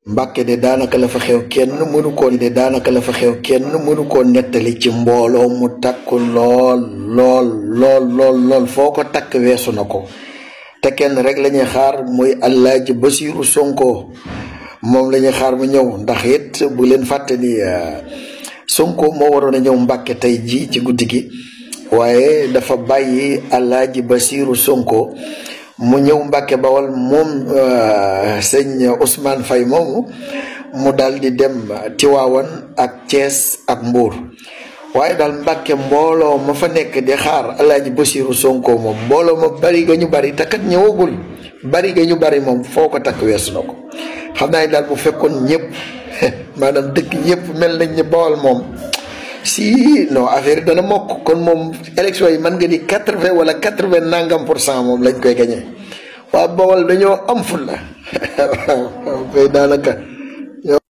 Mbàkke de daanaka la fa xew kenn mënu koo de daanaka la fa xew kenn mënu koo nettali ci mbooloo mu takku lool lool lool lool lool foo ko takk weesu na ko te kenn rek lañuy xaar muy Alaaji Basiiru Sonko moom lañuy xaar mu ñëw ndax it bu leen fàtte ni Sonko moo waroon a ñëw Mbàkke tey ji ci guddi gi waaye dafa bàyyi Alaaji Basiiru Sonko mu ñëw Mbàkke Bawal moom sëñ Ousmane Faye moomu mu daal di dem Tiwaawan ak Thiès ak Mbuur waaye daal Mbàkke mbooloo ma fa nekk di xaar Alaaji Basiiru Sonko moom mbooloo ma bari ga ñu bari te kat ñëwagul bari ga ñu bari moom foo ko takk weesu na ko xam naa daal bu fekkoon ñëpp maanaam dëkk ñëpp mel nañ ni Bawal moom si non affaire yi dana mokk kon moom élection yi mën nga ni 80 wala 80 nangam % moom lañ koy gañe waa Bawal dañoo am ful la waaw koy daanaka